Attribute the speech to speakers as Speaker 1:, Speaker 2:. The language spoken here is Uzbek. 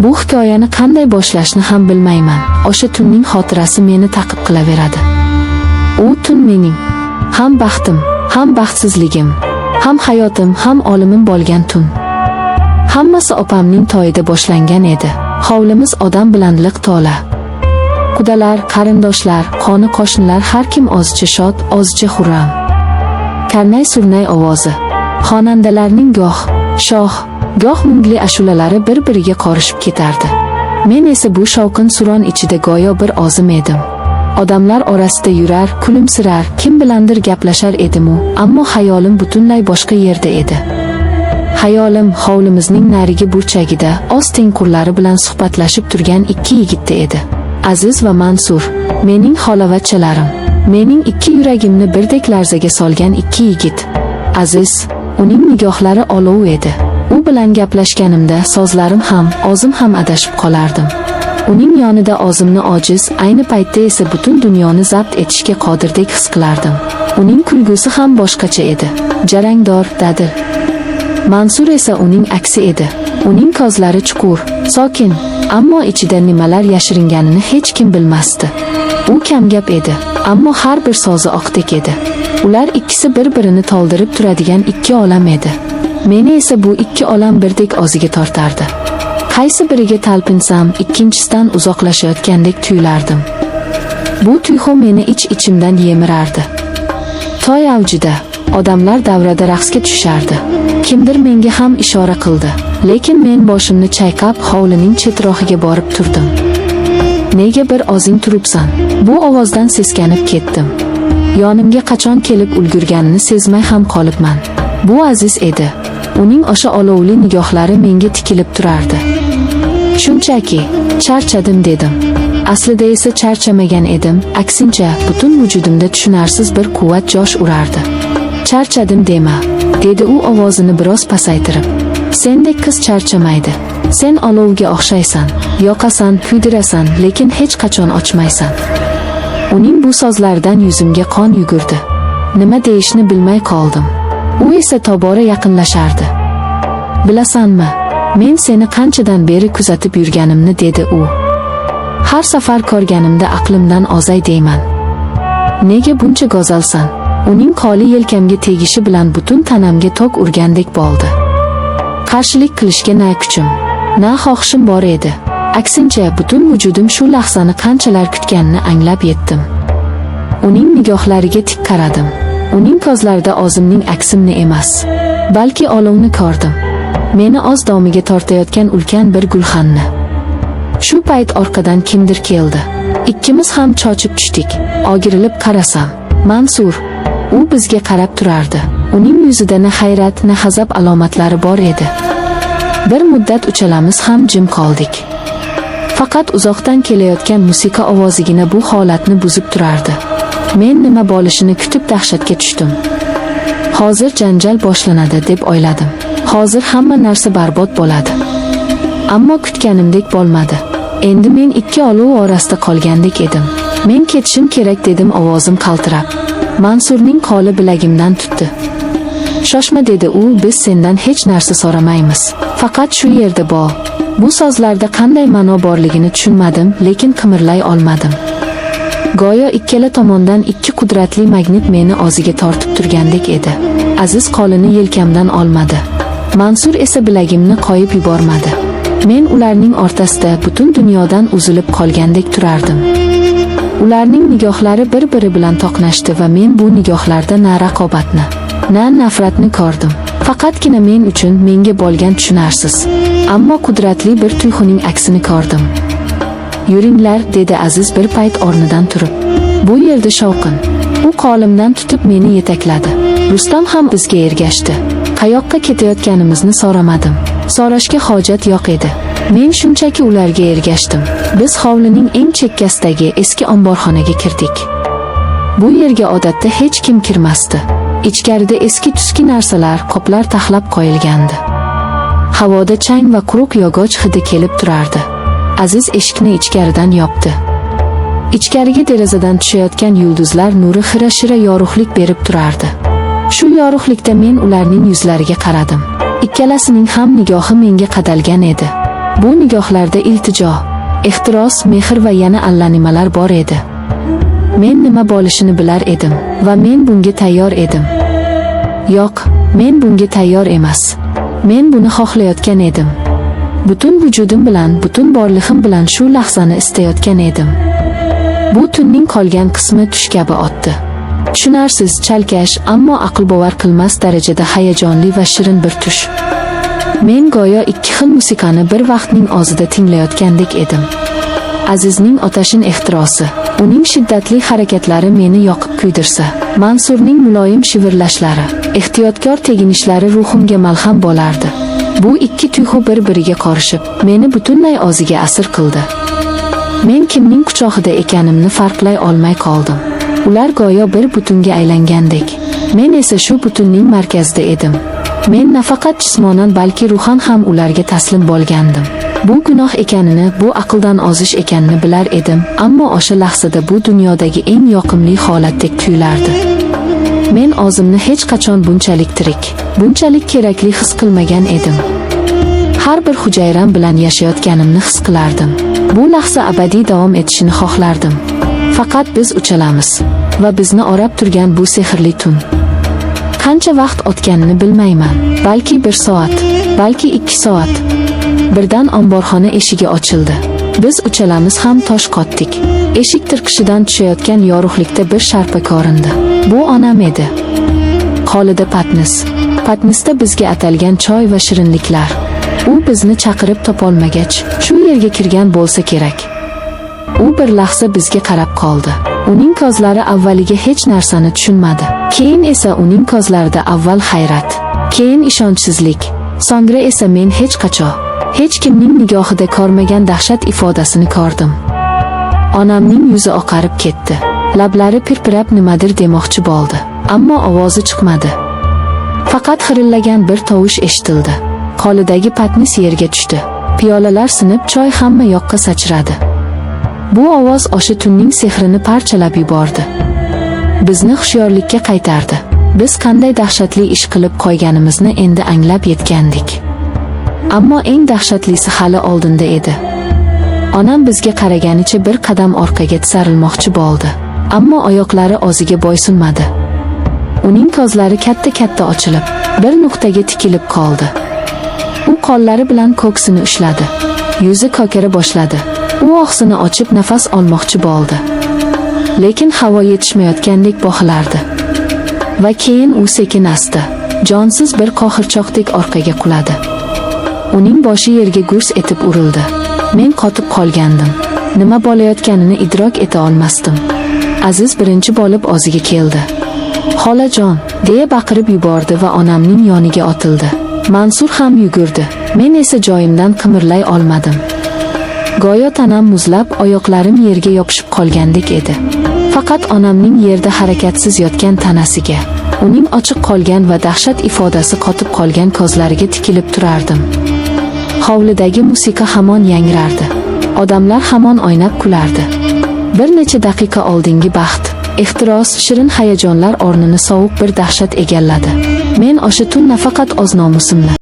Speaker 1: Bu hikoyani qanday boshlashni ham bilmayman. O'sha tunning xotirasi meni ta'qib qilaveradi. U tun mening ham baxtim, ham baxtsizligim, ham hayotim, ham olimim bo'lgan tun. Hammasi opamning to'yida boshlangan edi. Hovlimiz odam bilan liq to'la. Qudalar, qarindoshlar, qoni qo'shnilar, har kim ozcha shod, ozcha xurram. Karnay-surnay ovozi, xonandalarning goh shoh, goh mungli ashulalari bir-biriga qorishib ketardi. Men esa bu shovqin suron ichida go'yo bir ozim edim. Odamlar orasida yurar, kulimsirar, kim bilandir gaplashar edimu, ammo xayolim butunlay boshqa yerda edi. Xayolim hovlimizning narigi burchagida oz tengqurlari bilan suhbatlashib turgan ikki yigitda edi. Aziz va Mansur, mening xolavachchalarim, mening ikki yuragimni birdek larzaga solgan ikki yigit. Aziz, uning nigohlari olov edi. U bilan gaplashganimda so'zlarim ham, o'zim ham adashib qolardim. Uning yonida o'zimni ojiz, ayni paytda esa butun dunyoni zabt etishga qodirdek his qilardim. Uning kulgusi ham boshqacha edi. Jarangdor, dadil. Mansur esa uning aksi edi. Uning ko'zlari chuqur, sokin, ammo ichida nimalar yashiringanini hech kim bilmasdi. U kamgap edi, ammo har bir so'zi oqdek edi. Ular ikkisi bir-birini to'ldirib turadigan ikki olam edi. Meni esa bu ikki olam birdek o'ziga tortardi. Qaysi biriga talpinsam, ikkinchisidan uzoqlashayotgandek tuyulardim. Bu tuyg'u meni ich-ichimdan yemirardi. To'y avjida odamlar davrada raqsga tushishardi. Kimdir menga ham ishora qildi, lekin men boshimni chayqab hovlining chetrog'iga borib turdim. "Nega bir o'zing turibsan?" Bu ovozdan seskanib ketdim. Yonimga qachon kelib ulgurganini sezmay ham qolibman. Bu Aziz edi. Uning o'sha olovli nigohlari menga tikilib turardi. "Shunchaki charchadim", dedim. Aslida esa charchamagan edim, aksincha butun vujudimda tushunarsiz bir quvvat josh urardi. "Charchadim dema", dedi u ovozini biroz pasaytirib. "Sendek qiz charchamaydi. Sen olovga o'xshaysan, yoqasan, kuydirasan, lekin hech qachon o'chmaysan." Uning bu so'zlaridan yuzimga qon yugurdi. Nima deyishni bilmay qoldim. U esa tobora yaqinlashardi. "Bilasanmi, men seni qanchadan beri kuzatib yurganimni", dedi u. "Har safar ko'rganimda aqlimdan ozay deyman. Nega buncha go'zalsan?" Uning qo'li yelkamga tegishi bilan butun tanamga tok urgandek bo'ldi. Qarshilik qilishga na kuchim, na xohishim bor edi. Aksincha, butun vujudim shu lahzani qanchalar kutganini anglab yetdim. Uning nigohlariga tik qaradim. Uning ko'zlarida o'zimning aksimni emas, balki olovni ko'rdim. Meni o'z domiga tortayotgan ulkan bir gulxanni. Shu payt orqadan kimdir keldi. Ikkimiz ham chochib tushdik. O'girilib qarasam, Mansur. U bizga qarab turardi. Uning yuzida na hayrat, na g'azab alomatlari bor edi. Bir muddat uchalamiz ham jim qoldik. Faqat uzoqdan kelayotgan musiqa ovozigina bu holatni buzib turardi. Men nima bo'lishini kutib dahshatga tushdim. Hozir janjal boshlanadi deb o'yladim. Hozir hamma narsa barbod bo'ladi. Ammo kutganimdek bo'lmadi. Endi men ikki olov orasida qolgandek edim. "Men ketishim kerak", dedim ovozim qaltirab. Mansurning qo'li bilagimdan tutdi. "Shoshma", dedi u, "biz sendan hech narsa so'ramaymiz. Faqat shu yerda bo'l." Bu so'zlarda qanday ma'no borligini tushunmadim, lekin qimirlay olmadim. Go'yo ikkala tomondan ikki qudratli magnit meni o'ziga tortib turgandek edi. Aziz qo'lini yelkamdan olmadi. Mansur esa bilagimni qo'yib yubormadi. Men ularning o'rtasida butun dunyodan uzilib qolgandek turardim. Ularning nigohlari bir-biri bilan to'qnashdi va men bu nigohlarda na raqobatni, na nafratni ko'rdim. Faqatgina men uchun, menga bo'lgan tushunarsiz, ammo qudratli bir tuyg'uning aksini ko'rdim. "Yuringlar", dedi Aziz bir payt o'rnidan turib. "Bu yerda shovqin." U qo'limdan tutib meni yetakladi. Rustam ham bizga ergashdi. Qayoqqa ketayotganimizni so'ramadim. So'rashga hojat yo'q edi. Men shunchaki ularga ergashdim. Biz hovlining eng chekkasidagi eski omborxonaga kirdik. Bu yerga odatda hech kim kirmasdi. Ichkarida eski tuski narsalar, qoplar taxlab qo'yilgandi. Havoda chang va quruq yog'och hidi kelib turardi. Aziz eshikni ichkaridan yopdi. Ichkariga derazadan tushayotgan yulduzlar nuri xira-shira yorug'lik berib turardi. Shu yorug'likda men ularning yuzlariga qaradim. Ikkalasining ham nigohi menga qadalgan edi. Bu nigohlarda iltijo, ehtiros, mehr va yana allanimalar bor edi. Men nima bo'lishini bilar edim va men bunga tayyor edim. Yo'q, men bunga tayyor emas. Men buni xohlayotgan edim. Butun vujudim bilan, butun borlig'im bilan shu lahzani istayotgan edim. Bu tunning qolgan qismi tush kabi o'tdi. Tushunarsiz, chalkash, ammo aql bovar qilmas darajada hayajonli va shirin bir tush. Men go'yo ikki xil musiqani bir vaqtning o'zida tinglayotgandek edim. Azizning otashin ehtirosi, uning shiddatli harakatlari meni yoqib kuydirsa, Mansurning muloyim shivirlashlari, ehtiyotkor teginishlari ruhimga malham bo'lardi. Bu ikki tuyg'u bir-biriga qorishib, meni butunlay o'ziga asir qildi. Men kimning quchog'ida ekanimni farqlay olmay qoldim. Ular go'yo bir butunga aylangandek. Men esa shu butunning markazida edim. Men nafaqat jismonan, balki ruhan ham ularga taslim bo'lgandim. Bu gunoh ekanini, bu aqldan ozish ekanini bilar edim, ammo o'sha lahzada bu dunyodagi eng yoqimli holatdek tuyulardi. Men o'zimni hech qachon bunchalik tirik, bunchalik kerakli his qilmagan edim. Har bir hujayram bilan yashayotganimni his qilardim. Bu lahza abadiy davom etishini xohlardim. Faqat biz uchalamiz va bizni orab turgan bu sehrli tun. Qancha vaqt o'tganini bilmayman. Balki bir soat, balki 2 soat. Birdan omborxona eshigi ochildi. Biz uchalamiz ham tosh qotdik. Eshik tirqishidan tushayotgan yorug'likda bir sharpa ko'rindi. Bu onam edi. Qo'lida patnis. Patnisda bizga atalgan choy va shirinliklar. U bizni chaqirib topolmagach, shu yerga kirgan bo'lsa kerak. U bir lahza bizga qarab qoldi. Uning ko'zlari avvaliga hech narsani tushunmadi. Keyin esa uning ko'zlarida avval hayrat, keyin ishonchsizlik, so'ngra esa men hech qachon hech kimning nigohida ko'rmagan dahshat ifodasini ko'rdim. Onamning yuzi oqarib ketdi. Lablari pirpirab nimadir demoqchi bo'ldi, ammo ovozi chiqmadi. Faqat xirillagan bir tovush eshitildi. Qo'lidagi patnis yerga tushdi. Piyolalar sinib, choy hamma yoqqa sachradi. Bu ovoz o'sha tunning sehrini parchalab yubordi. Bizni hushyorlikka qaytardi. Biz qanday dahshatli ish qilib qo'yganimizni endi anglab yetgandik. Ammo eng dahshatlisi hali oldinda edi. Onam bizga qaraganicha bir qadam orqaga tisarilmoqchi bo'ldi. Ammo oyoqlari o'ziga bo'ysunmadi. Uning ko'zlari katta-katta ochilib, bir nuqtaga tikilib qoldi. U qo'llari bilan ko'ksini ushladi. Yuzi kokara boshladi. U og'zini ochib nafas olmoqchi bo'ldi. Lekin havo yetishmayotgandek bo'g'ilardi. Va keyin u sekin asta, jonsiz bir qo'g'irchoqdek orqaga quladi. Uning boshi yerga gurs etib urildi. Men qotib qolgandim. Nima bo'layotganini idrok eta olmasdim. Aziz birinchi bo'lib o'ziga keldi. "Xolajon!" deya baqirib yubordi va onamning yoniga otildi. Mansur ham yugurdi. Men esa joyimdan qimirlay olmadim. Go'yo tanam muzlab, oyoqlarim yerga yopishib qolgandek edi. Faqat onamning yerda harakatsiz yotgan tanasiga, uning ochiq qolgan va dahshat ifodasi qotib qolgan ko'zlariga tikilib turardim. Hovlidagi musiqa hamon yangrardi. Odamlar hamon o'ynab kulardi. Bir necha daqiqa oldingi baxt, ehtiros, shirin hayajonlar o'rnini sovuq bir dahshat egalladi. Men o'sha tun nafaqat o'z nomusimni